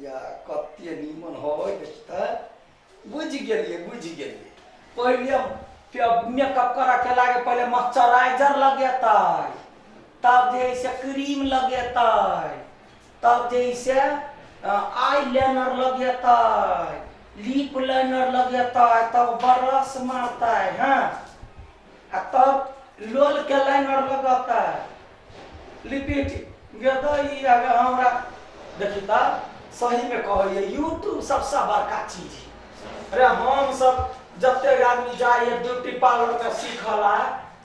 गदैया कते नीमन होय देखता। बुझि गेलियै बुझि गेलियै। पहिले मेकअप करा के लागे पहिले मॉइस्चराइजर लगेतै, तब जे से क्रीम लगेतै, तब जे से आई लाइनर लगेतै, लिप लाइनर लगेतै, तब ब्रश मारतै। हाँ आ तब लोल के लाइनर लगेतै, लिपस्टिक गदैया। हमरा देखी त सही में कहैया यूट्यूब सबसे बड़का चीज है। अरे हम सब जतेक आदमी जाइए ब्यूटी पार्लर में सीखला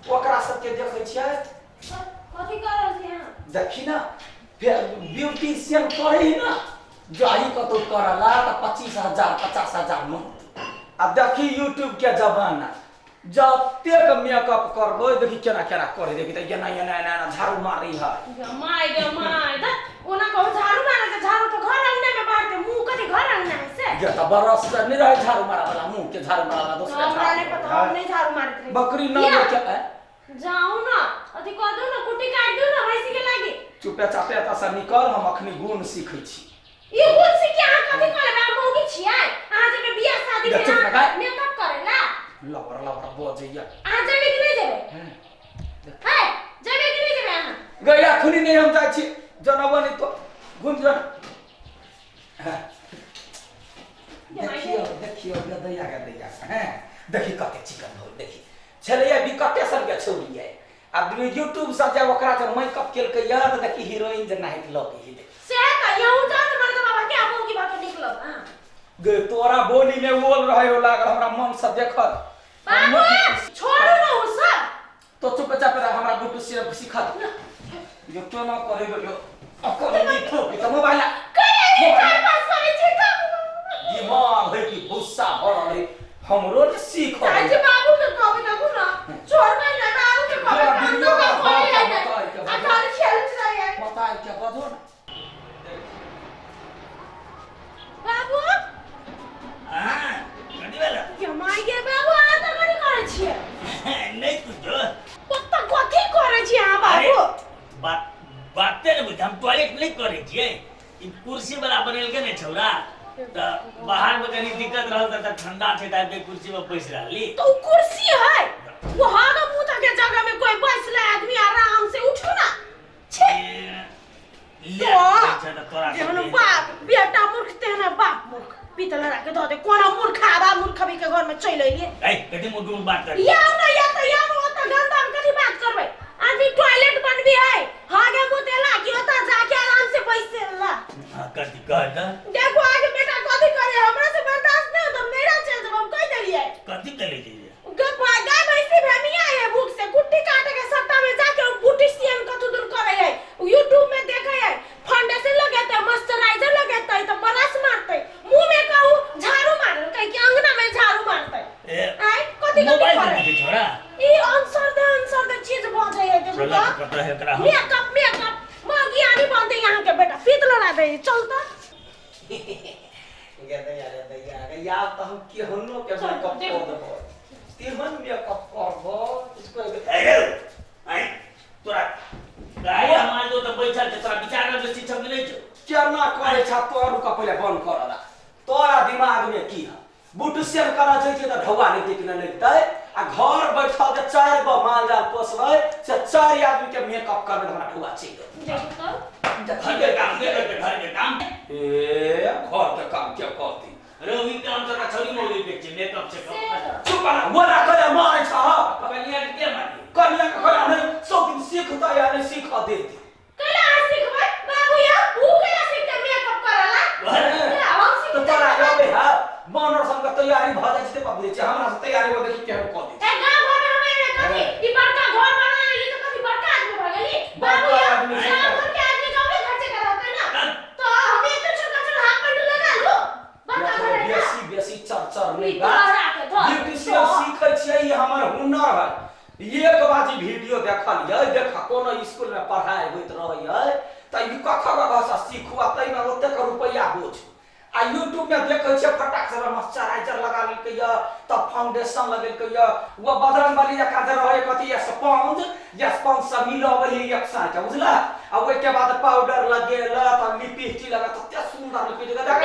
ओकरा सबके देखै छियै। कथी कर रहल छी अहाँ? देखी ना फिर ब्यूटीशियन करे ना जाही कतौ करला त 25,000 50,000 में। आ देखी यूट्यूब के जमाना जतेक मेकअप करबै देखी केना केना करे, देखी त एना एना एना एना झाड़ू मारी है। My गे my द ओना कहू झाड़ू मारे के झाड़ू तो घर अंगना में मारते, मुंह कथी घर अंगना है से ये त बरस से नहीं रहे झाड़ू मारा वाला, मुंह के झाड़ू मारा वाला दोसरा हमरा नहीं पता, हम नहीं झाड़ू मारत रही। बकरी ना लेके जाऊ ना अथी कर दू ना, कुट्टी काट दू ना भैंसी के लागी। चुपे चापे एतऽ से निकल, हम अखनी गुण सीखै छी। ई गुण सीख के अहाँ कथी करबै? हम मौगी छियै, अहाँ जेबै बियाह शादी में मेकअप करेला लबर लबर बजैया। अहाँ जेबै कि नहीं जेबै? है जेबै कि नहीं जेबै अहाँ? गैया अखनी नहीं हम जाइ छी, जनबो नहीं तो घुम जा। देखियो देखियो गदैया गदैया। हैं देखी कते चिकन हो, देखी छलैया बिकटे सन के छौरी है। आ यूट्यूब से जब ओकरा जे मेकअप केलकै या त देखी हीरोइन जे नाहित लगै है। से त यहू जान मर्द बाबा के आबो की बात निकलब। हां गे तोरा बोली में बोल रहे हो लागल हमरा मन से देखल। बाबू छोड़ू ना उ सब, तो चुपचाप रह, हमरा गुटू सिर्फ सिखा दे। यो केना करे यो अकल नहीं ठोकी त मोबाइल कहि चार पांच करे छी त दिमाग है कि गुस्सा भरल है, हमरो ने सीख आज बाबू के कहबे ना ना छोड़बै ना बाबू के कहबे हम तो कोई है ना आ खाली खेल जाय है बताय के बजो ना बाबू। हां कथी भेल? के my गे बाबू अहाँ त कथी करै छियै? नहीं कुछो। ओत कथी करै छी अहाँ बाबू? बात बाते ने बुझ, हम टॉयलेट नहीं करै छियै। ई कुर्सी वाला बनेलकै ने छौरा, त बाहर में कनी दिक्कत रहल त ठंडा छै त आबि कुर्सी में बैस रहली। तो कुर्सी है वो हागा मुंह के जगह में कोई बैसले आदमी आराम से उठू ना छे। ले अच्छा त तोरा जेहन बाप बेटा मूर्ख तेहन बाप मूर्ख, पीतल राख के धऽ दे कोना मूर्ख आबा मूर्ख भी के घर में चलि अइलिए। ए कथी मूर्ख बात कर या ना या त या न ओत गंदा में कथी बात करबै? आदमी टॉयलेट बनबी है हागे मुंह तेला कि ओत जाके आराम से बैसेला। हां कथी कह द देखो आगे बेटा कथी करे, हमरा से बर्दाश्त नहीं होत, मेरा चल जब हम कह देलिए। कथी करे जइए? गाय भैंसी भेमिया है भूख से कुट्टी काटे के सट्टा में जाके ब्यूटीशियन कथु दूर करे है, यूट्यूब में देखे है, फाउंडेशन लगेते, मॉइस्चराइजर लगेते, त ब्रश मारते, मुंह में कहू झाड़ू मारल कह कि अंगना में झाड़ू मारते। आय कथि कथि करे छोरा? ई आंसर दे चीज बजे है देखो त पता है एकरा मेकअप मेकअप मगी आनी बनते यहां के बेटा पीत लड़ा दे चलता। गदैया गदैया गैया त हम केहनो के मेकअप कर देबो, तेहन मेकअप करबो इसको। ए आई तोरा गाय मार दो त बैठल छै, तोरा विचार में बेसी छौ कि नहीं छौ? केना करे छ तोर रुका पहिले बंद कर दा। तोरा दिमाग में की है? ब्यूटीशियन करा छै त ढौआ नहीं टिकने लगतै आ घर बैठल जे चार गो माल जाल पोसबै से चार आदमी के मेकअप करबै त हमरा ढौआ चाहिए। घर के काम के करते, घर के काम ए घर के काम के करती? अरे ओही काम तोरा छौरी मौगी के छै मेकअप छै। चुप रह मोरा करे मारै छ। कनिया के के मारी? कनिया के करा नहीं सौ दिन सीखता या नहीं सीख देती। कैला सीखबै बाबू या ऊ कैला सीखते मेकअप करला? हम तो तोरा आबे है बानर संग तैयारी भ जाइ छै त बुझै छै हमरा से तैयारी हो देखी केहन क दे। ए गांव घर में हमरा एने कथी ई बड़का घर बना ई त कथी बड़का आदमी भ गेली बाबू या गांव घर के आदमी गांवे खर्चे करते ना, तो हम एक छोटा छोटा हाफ पैंट लगा लू बड़का घर है ना। बेसी बेसी चर नहीं बात ब्यूटीशियन सीखै छियै ई हमर हुनर है। एक बाजी वीडियो देखल यै देख कोनो स्कूल में पढ़ाई होइत रहै त ई कख ग से सीखू आ तै में ओतेक रुपैया हो छै। आ यूट्यूब में देखै छियै फटाक से मॉइस्चराइजर लगा लेलकै य, तब फाउंडेशन लगेलकै य, वो बजरंग बली जकाँ जे रहै कथी स्पंज, स्पंज से मिलबै है एक साथ बुझला। आ ओहि के बाद पाउडर लगेलक तब लिपस्टिक लगा तते सुंदर लिपस्टिक देखै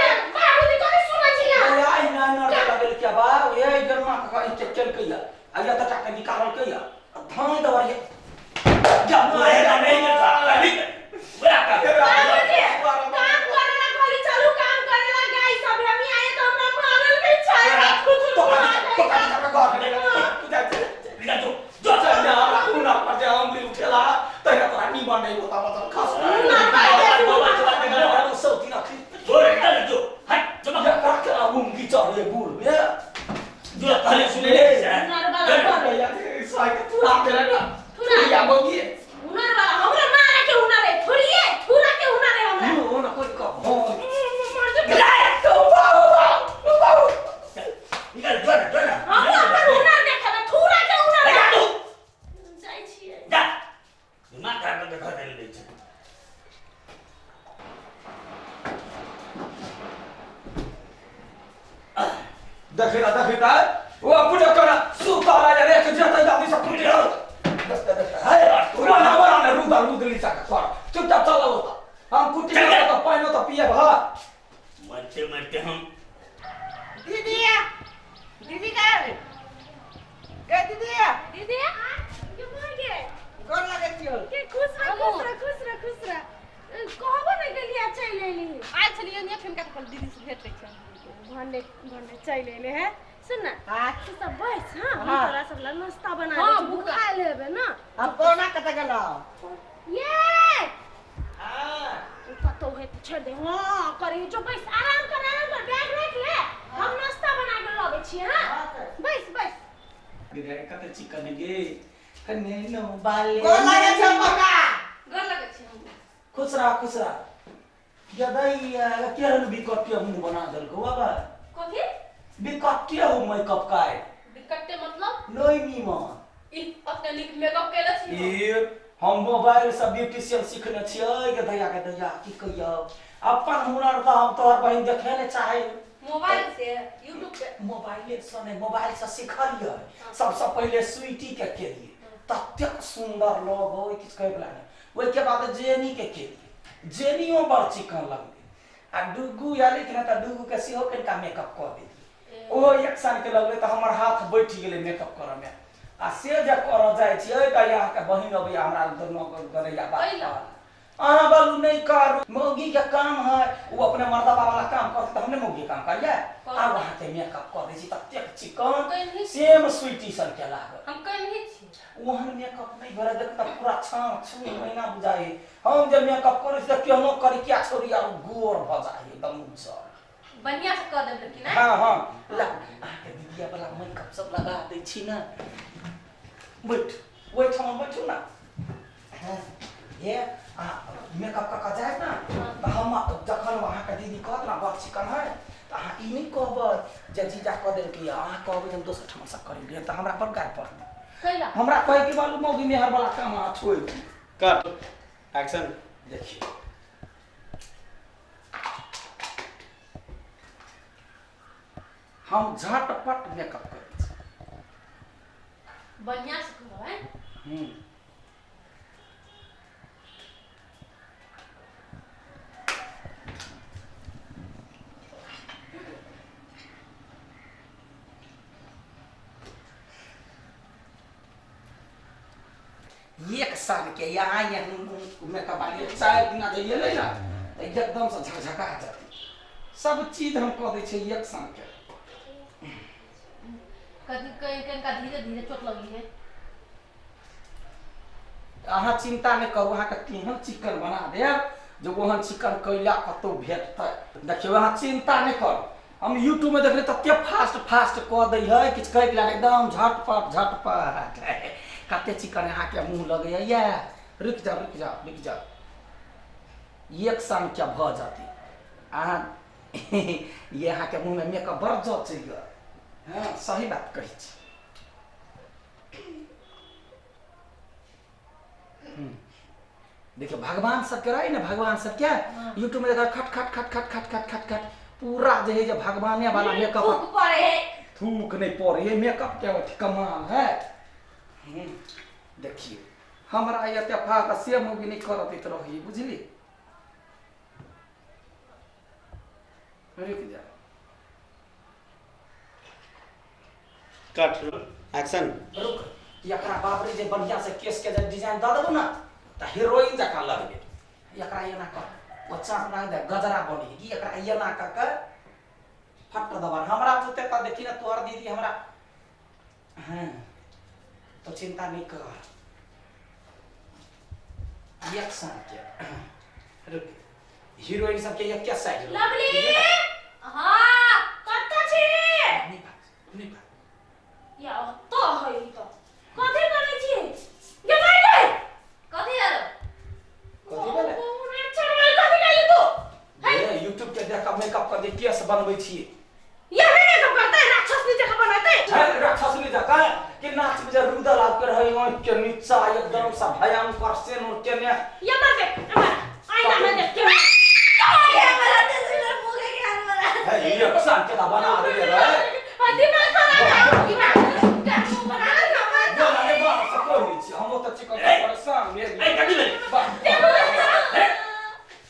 ओना कोई कब हो मर जा तो बाबू बाबू बाबू निकल जो ना जो ना हम अपन हुनर देखेबै थूरा के हुनर जा तू जाइ छियै जा दिमाग खराब कर के दै छै। देखिना देखिना वो अपने करा सुता ला रे के जता जल्दी से कुटी दस दस है पूरा ना बना ने रुदा रुदली सा कर चुपचाप चल होता हम कुटी के तो पानी तो पिए भा मरते मरते हम दीदी दीदी का रे ए दीदी दीदी के मर गे गोर लगे छियो के खुश रह खुश रह खुश रह खुश रह कहबो नै गेलिया चल एली आइ छलियै ने फेन का दीदी से भेट लै छै भन्ने भन्ने चल एले है सुन ना हां तू सब बैस। हां हम तोरा सब ला नाश्ता बना दै छी भूख खा लेबे ना। अब कोना कत गेलो ये हां कतौ है त छोड़ दे। हां करे जो बैस आराम कर बैग रख ले हम नाश्ता बना के लाबै छी। हां बैस बैस गे कत चिकन गे कने नो बाले गोर लगे छै पका गोर लगे छै। खुश रह खुश रह यदैया केहन बिकटिया मुंह बना देलको बाबा। कथी बिकटिया हो मेकअप काय बिकटे मतलब नहीं नीमन ई अपने लिख मेकअप केले छी ई हम मोबाइल से ब्यूटीशियन सीखने छियै के दैया की कहियो अपन हुनर त हम तोहर बहिन देखे ने चाहे मोबाइल से यूट्यूब पे मोबाइल से नहीं मोबाइल से सिखलियै। सबसे पहले स्वीटी के केलिए ततेक सुंदर लोग हो किछ कहै बला नहीं। ओहि के बाद जेनी के केलिए जेनियो बड़ चिकन लगलै आ डुगू आयल कि ना त डुगू के सेहो कनिका मेकअप कऽ देलियै ओहो एक साल के लगलै त हमर हाथ बैठ गेलै मेकअप करऽ में आ से जे करऽ जाइ छियै त अहाँके बहिन अबैया हमरा दुनू गनैया बात अहाँ बोलू नहीं करू मौगी के काम है वो अपने मर्दबा वाला काम करते त हमने मौगी के काम करियै। आब अहाँके मेकअप कऽ दै छी ततेक चिकन सेम स्वीटी सन के लागल। हम कहि छी ओहन मेकअप नहीं भरे देख त पूरा छाँ छू महीना बुझाइ हम जे मेकअप करै छी त केहनो करी क्या छोरी आर गोर भ जाइ एकदम उज्जर बढ़िया से कर देब कि ना। हां हां ला अहाँके दीदिया वाला मेकअप सब लगा दै छी ना बैठ ओहिठाम बैठू ना। हां ये मेकअप कऽ जायब ना त हम जखन अहाँके दीदी कहत ना बड़ चिकन है त अहाँ ई नहीं कहबै जे जीजा कऽ देलकै अहाँ कहबै जे हम दोसर ठाम से करेलियै त हमरा बड़ गारि पड़तै। हमरा कहे के बालू मौगी मेहर वाला काम अहाँ छोड़ि दियौ। कट एक्शन देखिए हम झटपट मेकअप करै छी बढ़िया से करबै। एक साल के यहाँ मेकअप वाली 4 दिना जे एलै ना त एकदम से झकझका जाती सब चीज हम कऽ दै छियै एक साल के। कभी कहीं कहीं धीरे धीरे चोट लगी है। अहाँ चिंता नहीं करू अहाँके तेहन चिकन बना देब जे ओहन चिकन कैला कतौ भेटतै। देखियौ अहाँ चिंता नहीं करू हम यूट्यूब में देखलियै तते फास्ट फास्ट कऽ दै है किछु कहैके लागि एकदम झटपट झटपट कते चिकन अहाँके मुँह लगैया। रुकि जाउ रुकि जाउ रुकि जाउ एक संग के भऽ जाती अहाँ ये अहाँके मुँहमे मेकअप बड़ जचैया। हाँ सही बात कहै छी। देखियौ भगवान सबके रहै ने भगवान सबके यूट्यूब में देखा खट खट खट खट खट खट खट खट पूरा जे है जे भगवाने वाला मेकअप थूक पड़े है थूक नहीं पड़े है मेकअप के कमाल है। देखिए हमरा एते फाक से मौगी नहीं करत रही बुझली। रुक जा कट एक्शन रुक एकरा बाप रे जे बढ़िया से केस के जे डिजाइन the देबो ना त हीरोइन जकाँ लगबे। एकरा एना कर बच्चा बना दे गजरा बनी कि एकरा एना क के फट दबा हमरा जोते त देखी ना तोहर दीदी हमरा। हां तो चिंता नहीं कर एक साथ के रुक हीरोइन सबके एक क्या साइड लवली। हां कत छी नहीं बात नहीं बात या तो है तो कथि करै छी गे मार गे कथि आलो कथि भेलै छोड़ कथि कहली तू के जे केस बनबै छियै। ये मेकअप करते राक्षस नीचे का बनाते है, राक्षस नीचे का कि नाच में जे रुदल आब के रहै आंख के नीचा एकदम सा भयंकर सेन उड़ के ने ये मर दे हमारा आईना में देख के ये हमारा तस्वीर मुंह के हाल वाला है, ये सान के बना दे रे। दिमाग खराब है, दिमाग बना ना बोला रे बा से कोई छी हम त चिकन परेशान भेल। ए कथि भेल?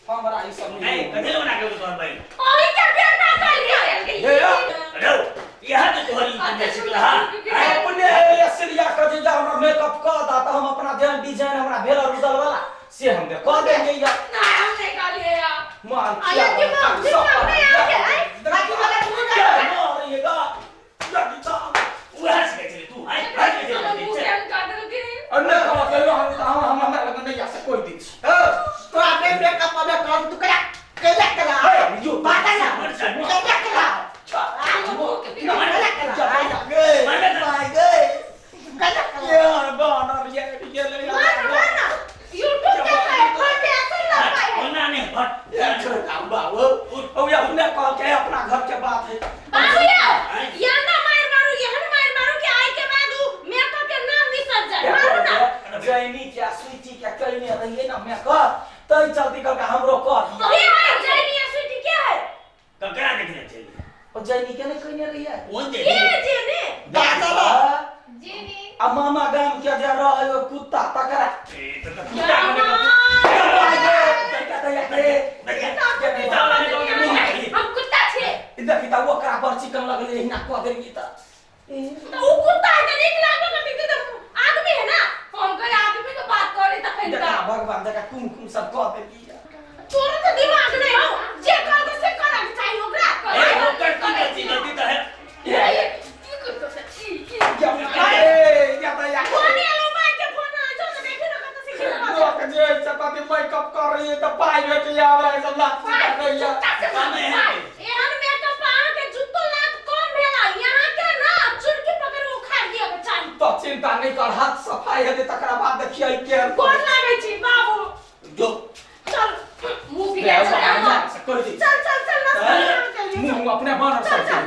हमरा ई सब नहीं कथि बना के तोहर भाई ओही के बेटा कर लिया। हे रौ यहां तो तोहर ई सिखला। अपने सिरिया के जे हमरा मेकअप कर दा त हम अपना ध्यान डिजाइन हमरा भेल रुदल वाला से हम दे कह देंगे या ना हम नहीं कर लिए यार। मार अरे दिमाग दिमाग नहीं आ गया है बाकी वाला तू ना मारिएगा लगता वहां से चले तू आई आई चले और न कहो कहो हम हमरा लग नहीं आ से कोई दी तो आपने मेकअप में कर तू करा कैला करा यो बाता ना कैला करा कैला करा गए भाई गए कैला करा यार बानर ये ये ले मार ना यूट्यूब के है फंडेशन लगाए है ना नहीं हट यार छोड़ काम बाबू ओ या उन्हें कह के अपना घर के बात है बाबू या ना मार मारू यहन मार मारू के आई के बाद उ मेकअप के नाम बिसर जाए मारू ना जैनी क्या स्वीटी क्या कइने रहिए ना मेकअप तई चलती करके हमरो कर ये है जैनी या स्वीटी क्या है ककरा देखने चली ओ जैनी के नहीं कइने रहिए कोन ये दे जेनी दादा जेनी आ मामा गाम के जे रह ओ कुत्ता तकरा ए त कुत्ता हम कुत्ता छे देखी त ओकरा पर चिकन लगले हिना कह देली त तो उ कुत्ता है त नीक लागो त त आदमी है ना हम कर आदमी के बात करे त देखा भगवान देखा कुमकुम सब कह देली। तोरा त दिमाग नहीं हो जे कर दे से करे के चाहिए ओकरा ए ओकर की गलती गलती त है ये की करतो से ई की ए या त या फोन आलो मार के फोन आ जो त देखी ना कत से खेल लोग जे चपाती मेकअप कर रही है त पाई भेट या हमरा सब लात कर रही है। एहन मेकअप अहाँ के जूतो लात कम भेला यहाँ के ना चुनकी पकड़ उखाड़ दिया के चाही। तो चिंता नहीं कर हाथ सफाई हेतै तकरा बाद देखियै के कोन लागै छी बाबू जो चल मुंह के चल चल चल चल ना मुंह अपने बानर चल सब चल।